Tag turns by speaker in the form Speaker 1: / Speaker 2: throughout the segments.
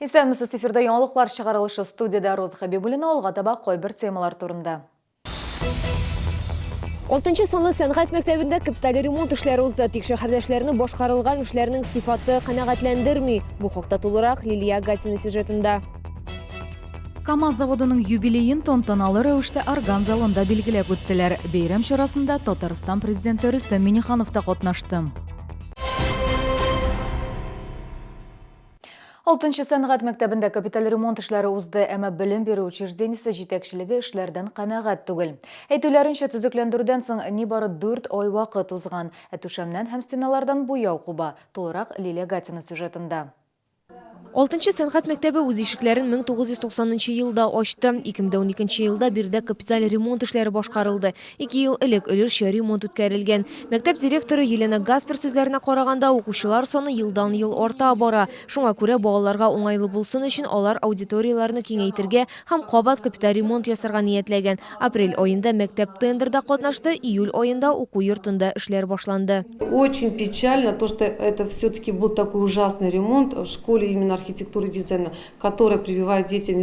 Speaker 1: Исәнмесез, эфирда яңалыклар чыгарылышы студиядә Роза Хәбибуллина алга таба кайбер темалар турында.
Speaker 2: Алтынчы санлы сәнгать мәктәбендә капиталь ремонт эшләре узды. Тик шәһәрдәшләрне башкарылган эшләрнең сыйфаты канәгатьләндерми. Бу хакта тулырак Лилия Гатина сюжетында.
Speaker 1: КАМАЗ заводының юбилеен тантаналы рәвештә орган залында билгеләп үттеләр. Бәйрәм чарасында Татарстан Президенты Рөстәм Миңнеханов та катнашты. Алтынчы сәнгать мәктәбендә капиталь ремонт эшләре узды, әмма белем бирү учреждениесе җитәкчелеге эшләрдән канәгать түгел. Әйтүләренчә, төзекләндерүдән соң нибары дүрт ай вакыт узган, ә түшәмнән һәм стеналардан буяу куба. Тулырак Лилия Гатина сюжетында.
Speaker 2: Алтынчы сәнгать мәктәбе үз ишекләрен 1990 нчы елда ачты. 2012 елда биредә капиталь ремонт эшләре башкарылды. Ике ел элек өлешчә ремонт үткәрелгән. Мәктәп директоры Елена Гаспер сүзләренә караганда, укучылар саны елдан-ел арта бара. Шуңа күрә балаларга уңайлы булсын өчен алар аудиторияләрне киңәйтергә һәм кабат капиталь ремонт ясарга ниятләгән. Апрель аенда мәктәп тендерда катнашты, июль аенда уку йортында эшләр башланды.
Speaker 3: Очень печально то, что это все-таки был такой ужасный ремонт в школе именно архитектуры и дизайна, которая прививает детям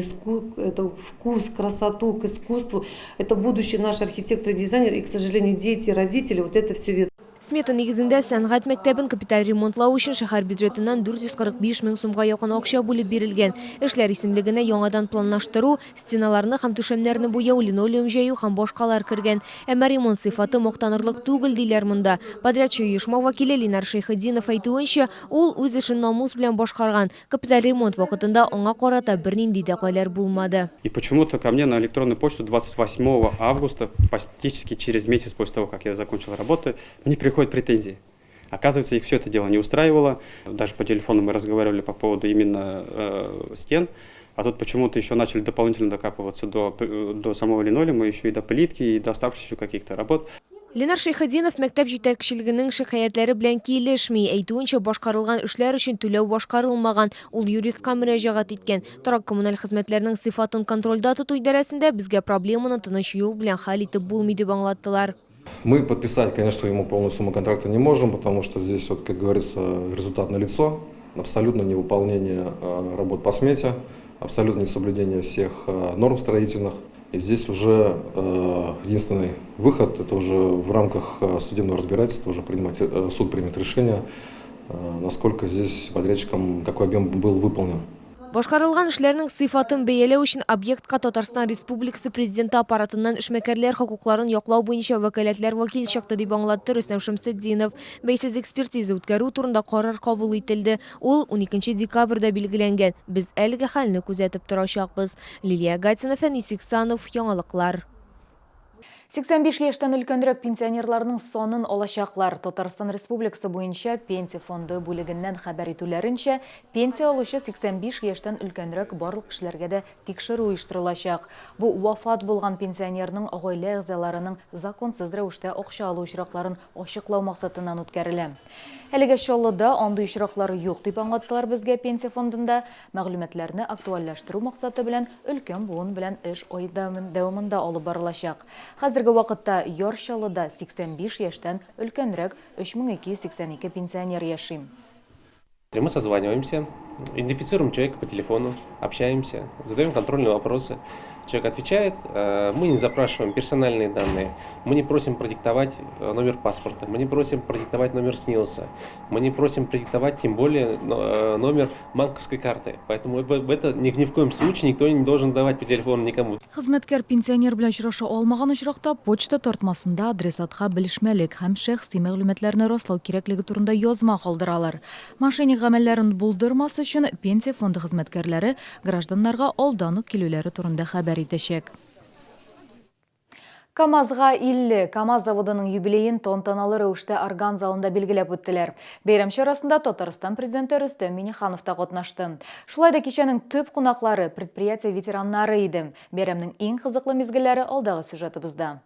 Speaker 3: это вкус, красоту к искусству. Это будущие наши архитекторы и дизайнеры, и, к сожалению, дети, родители вот это все видят.
Speaker 2: Смета нигезендә сәнгать мәктәбен капиталь ремонтлау өчен шәһәр бюджетыннан 445 мең сумга якын акча бүлеп бирелгән. Эшләр исемлегенә яңадан планлаштыру, Стеналарны һәм түшәмнәрне буяу, линолеум җәю һәм башкалар кергән. Әмма ремонт сыйфаты мактанырлык түгел, диләр монда. Подрядчы оешма вәкиле Ленар Шәйхетдинов әйтүенчә, ул үз эшен намус белән башкарган. Капиталь ремонт вакытында аңа карата бернинди дәгъвалар булмады.
Speaker 4: И почему-то ко мне на электронную почту 28 августа, практически через месяц после того, как я закончил работу, мне приходят претензии. Оказывается, их все это дело не устраивало. Даже по телефону мы разговаривали по поводу именно э, стен. А тут почему-то еще начали дополнительно докапываться до, до самого линолеума, еще и до плитки, и до оставшихся каких-то работ.
Speaker 2: Ленар Шәйхетдинов мәктәп җитәкчелегенең шикаятьләре белән килешми. Әйтүенчә, башкарылган эшләр өчен түләү башкарылмаган. Ул юристка мөрәҗәгать иткән. Торак-коммуналь хезмәтләрнең сыйфатын контрольдә тоту идарәсендә безгә проблеманы тыныч юл белән хәл итеп булмый дип аңлаттылар.
Speaker 5: Мы подписать, конечно, ему полную сумму контракта не можем, потому что здесь, вот, как говорится, результат налицо. Абсолютно невыполнение э, работ по смете, абсолютно несоблюдение всех э, норм строительных. И здесь уже э, единственный выход, это уже в рамках судебного разбирательства уже принимать, суд примет решение, насколько здесь подрядчиком, какой объем был выполнен.
Speaker 2: Башкарылган эшләрнең сыйфатын бәяләү өчен объектка Татарстан Республикасы Президенты Аппаратыннан эшмәкәрләр хокукларын яклау буенча вәкаләтләр вәкил чыкты, дип аңлатты Рөстәм Шәмсетдинов. Бәйсез экспертиза үткәрү турында карар кабул ителде. Ул уникенче декабрьдә билгеләнгән. Без әлеге хәлне күзәтеп торачакбыз. Лилия Гатина, Фәнис Иксанов, Яңалыклар.
Speaker 1: 85 яшьтән өлкәнрәк пенсионерларның санын алачаклар. Татарстан Республикасы буенча Пенсия фонды бүлегеннән хәбәр итүләренчә, пенсия алучы 85 яшьтән өлкәнрәк барлык кешеләргә дә тикшерү оештырылачак. Бу вафат булган пенсионерның гаилә әгъзаларының законсыз рәвештә акча алу очракларын ачыклау максатыннан үткәрелә. Әлегә Чаллыда андый очраклар юк, дип аңлаттылар безгә Пенсия фондында. Мәгълүматларны актуальләштерү максаты белән өлкән буын белән эш ай дәвамында алып барылачак. Хәзерге вакытта Яр Чаллыда 85 яшьтән өлкәнрәк 3282 пенсионер яши.
Speaker 6: Мы созваниваемся, идентифицируем человека по телефону, общаемся, задаем контрольные вопросы. Человек отвечает, э, мы не запрашиваем персональные данные, мы не просим продиктовать э, номер паспорта, мы не просим продиктовать номер СНИЛСа, мы не просим продиктовать тем более э, номер банковской карты. Поэтому это ни, ни в коем случае никто не должен давать по телефону никому.
Speaker 1: Хезмәткәр пенсионер белән очраша алмаган очракта, почта тартмасында адресатка белешмәлек һәм шәхси мәгълүматларны раслау кирәклеге турында язма калдыралар. Мошенник гамәлләрен булдырмас өчен, Пенсия фонды хезмәткәрләре гражданнарга алдан ук килүләре турында хәбәр итәчәк. КАМАЗга 50, КАМАЗ заводының юбилеен тантаналы рәвештә орган залында билгеләп үттеләр. Бәйрәм чарасында Татарстан Президенты Рөстәм Миңнеханов та катнашты. Шулай да кичәнең төп кунаклары, предприятие ветераннары иде. Бәйрәмнең иң кызыклы мизгелләре алдагы сюжетыбызда.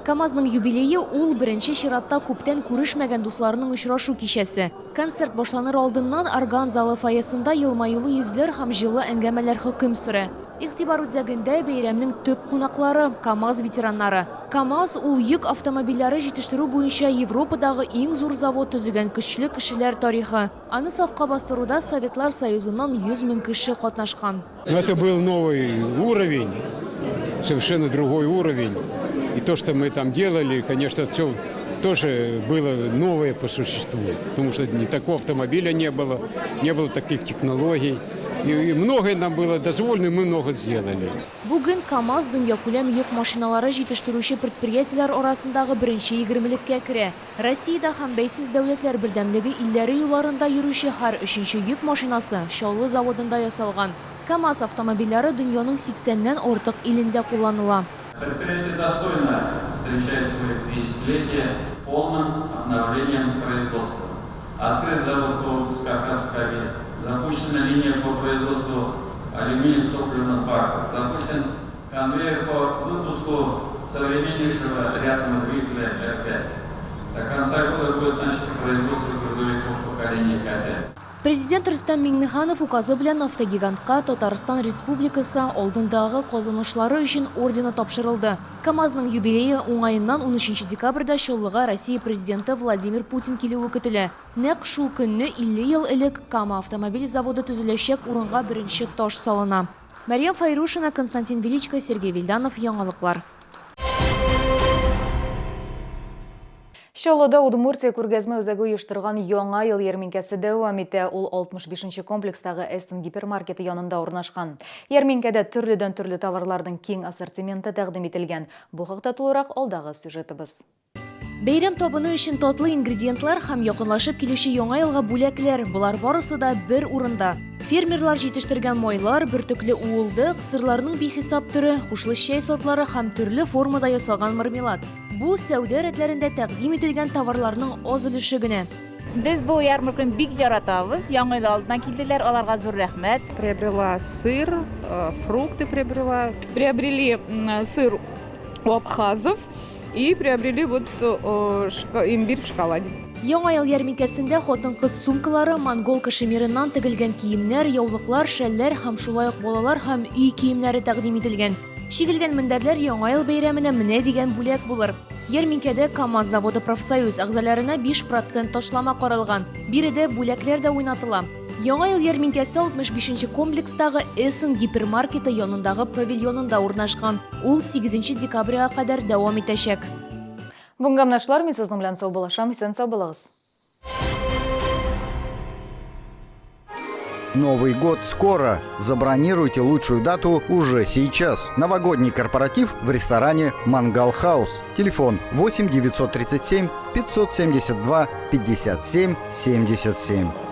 Speaker 2: КАМАЗның юбилее ул, беренче чиратта, күптән күрешмәгән дусларының очрашу кичәсе. Концерт башланыр алдыннан орган залы фойесында елмаюлы йөзләр һәм җылы әңгәмәләр хөкем сөрә. Игътибар үзәгендә бәйрәмнең төп кунаклары, КАМАЗ ветераннары. КАМАЗ, ул йөк автомобильләре җитештерү буенча Европадагы иң зур завод төзегән көчле кешеләр тарихы. Аны сафка бастыруда Советлар Союзыннан 100 мең кеше катнашкан.
Speaker 7: Но это был новый уровень, совершенно другой уровень. И то, что мы там делали, конечно, все тоже было новое по существу. Потому что ни такого автомобиля не было, не было таких технологий. И многое нам было дозволено, и мы много сделали.
Speaker 2: Бүген КАМАЗ дөньякүләм йөк машиналары җитештерүче предприятиеләр арасындагы беренче егермелеккә керә. Россиядә һәм Бәйсез дәүләтләр бердәмлеге илләре юлларында йөрүче һәр өченче йөк машинасы Чаллы заводында ясалган. КАМАЗ автомобильләре дөньяның сиксәннән артык илендә кулланыла.
Speaker 8: Предприятие достойно встречает свое 50-летие полным обновлением производства. Открыт завод по выпуску каркасов кабин, запущена линия по производству алюминиевых топливных баков, запущен конвейер по выпуску современнейшего рядного двигателя Р5. До конца года будет начато производство грузовиков поколения К5.
Speaker 2: Президент Рөстәм Миңнеханов указы белән автогигантка Татарстан Республикасы алдындагы казанышлары өчен ордены тапшырылды. КАМАЗның юбилее уңаеннан 13 декабрьдә Чаллыга Россия Президенты Владимир Путин килүе көтелә. Нәкъ шул көнне 50 ел элек Кама автомобиль заводы төзеләчәк урынга беренче таш салына. Мәрьям Файрушина, Константин Величко, Сергей Вильданов, Яңалыклар.
Speaker 1: Чаллыда Удмуртия күргәзмә үзәге оештырган Яңа ел ярминкәсе дәвам итә. Ул 65 нче комплекстагы Эстон гипермаркеты янында урнашкан. Ярминкәдә төрледән-төрле товарларның киң ассортименты тәкъдим ителгән. Бу хакта тулырак алдагы сюжетыбыз.
Speaker 2: Бәйрәм табыны өчен татлы ингредиентлар һәм якынлашып килүче Яңа елга бүләкләр, болар барысы да бер урында. Фермерлар җитештергән майлар, бөртекле уылдык, сырларның бихисап төре, хушлы чәй сортлары һәм төрле формада ясалган мармелад. Бу сәүдә рәтләрендә тәкъдим ителгән товарларның аз өлеше генә.
Speaker 9: Без бу ярмарканы бик яратабыз. Яңа ел алдыннан килделәр, аларга зур рәхмәт.
Speaker 10: Приобрела сыр, фрукты приобрела.
Speaker 11: Приобрели сыр у абхазов и приобрели вот имбирь в шоколаде.
Speaker 2: Яңа ел ярминкәсендә хатын-кыз сумкалары, монгол кашемирыннан тегелгән киемнәр, яулыклар, шәлләр һәм шулай ук балалар һәм өй киемнәре тәкъдим ителгән. Чигелгән мендәрләр Яңа ел бәйрәменә менә дигән бүләк булыр. Ярминкәдә КАМАЗ заводы профсоюз әгъзаларына 5 процент ташлама каралган. Биредә бүләкләр дә уйнатыла. Яңа ел ярминкәсе 65 нче комплекстагы Эссен гипермаркеты янындагы павильонында урнашкан. Ул 8 декабрьгә кадәр дәвам итәчәк.
Speaker 1: Бүгенге менә шулар, мин сезнең белән саубуллашам, исән-сау булыгыз.
Speaker 12: Новый год скоро. Забронируйте лучшую дату уже сейчас. Новогодний корпоратив в ресторане «Мангал Хаус». Телефон 8 937 572 57 77.